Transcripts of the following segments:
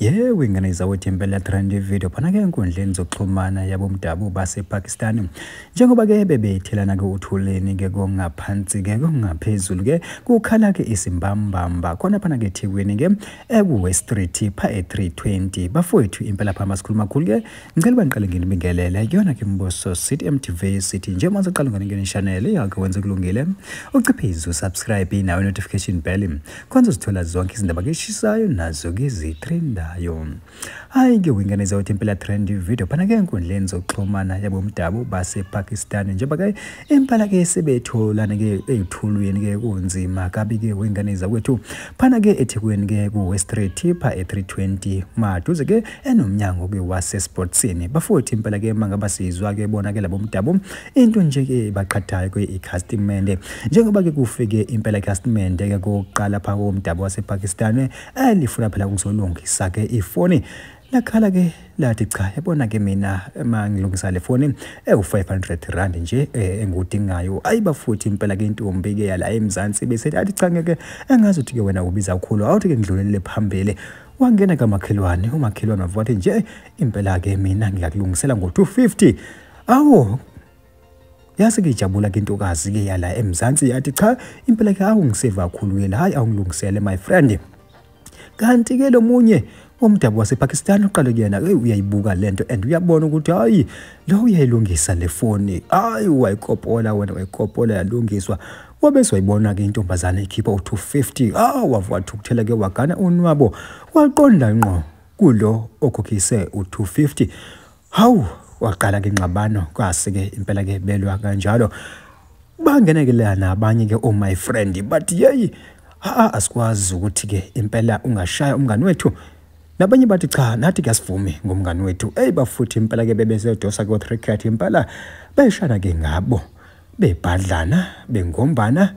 Yebo, ingane zawethu, impela trend video phana-ke enkundleni zokuxhumana yabomdabu basePakistan, njengoba-ke bebethelana-ke uthuleni-ke kongaphansi-ke kongaphezulu-ke kukhala-ke isimbambamba khona phana-ke eThekwini-ke eku-West Street pha e-320. Bafowethu, impela pha masikhuluma kakhulu-ke, ngicela uba ngiqale nginibingelele kuyona-ke Mboso City MTV. Sithi njengoba uzoqala ungene channel yakho, wenze kulungile, uciphize usubscribe nawe notification bell khona uzithola zonke izindaba keshisayo nazo-ke zitrendayo. Hhayi-ke wingane zawethu, impela trend video phana-ke enkundleni zokuxhumana yabomdabu basePakistan, njengoba-ke impela-ke sebetholana-ke ey'thulweni-ke kunzima kabi-ke wengane zakwethu phana-ke eThekwini-ke ku-West Street pha e-320 maduze-ke enomnyango-ke waseSportsini. Bafowethu, impela-ke mangaba sizwa-ke bona-ke labomdabu, into nje-ke baqhathayo-ke ikhastimende, njengoba-ke kufike impela ikhastimende-ke kokuqala pha komdabu wasePakistan elifuna phela ukuzolungisa-ke ifoni. Lakhala-ke lathi, "Cha, yabona-ke mina uma ngilungisa le foni ewu-R500 nje engudingayo." Ayi bafuthi, impela-ke intombi-ke yala eMzansi bese athi, "Cha, ngeke, engazi ukuthi-ke wena ubiza kakhulu, awuthi-ke ngidlulelele phambili." Wangena kamakhelwane, umakhelwane wavuka wathi nje, "Impela-ke mina ngiyakulungisela ngo-250." Awu, yase-ke ijabula-ke intokazi-ke yala eMzansi, yathi, "Cha, impela-ke awungiseva kakhulu-ke la, hhayi, awungilungisele my friend." Kanti-ke lo munye umdabu wasePakistan uqale kuyena, hey, uyayibuka lento and uyabona ukuthi hayi, lo uyayilungisa le foni. Hayi, wayikopola wena, wayikopola, yalungiswa. Wabe wayibona-ke intombazane ikhipha u-250. Ah, wavuka wathukuthela-ke, wagana unwabo, waqonda ngqo kulo okhokhise u-250. Hawu, waqala-ke ingxabano, kwase-ke impela-ke belwa kanjalo. Bangena-ke la nabanye-ke oh my friend, bathi, "Yeyi, ha, asikwazi ukuthi-ke impela ungashaya umngani wethu." Nabanye bathi, "Cha, nathi kuyasivumi ngomngani wethu." Eyi bafuthi, impela-ke bebesedosa ko-cricket, impela beshana-ke ngabo, bebhadlana, bengombana.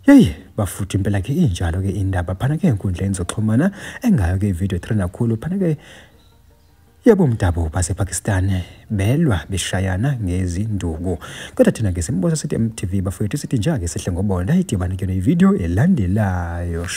Yeyi bafuthi, impela-ke injalo-ke indaba phana-ke enkundleni zokuxhumana, engayo-ke ividiyo trend kakhulu phana-ke yabomdabu basePakistan belwa beshayana ngezinduku. Kodwa thina-ke simbuso sithi MTV bafowethu, sithi njake sihle ngobonda idibane kuyona ividiyo elandelayo.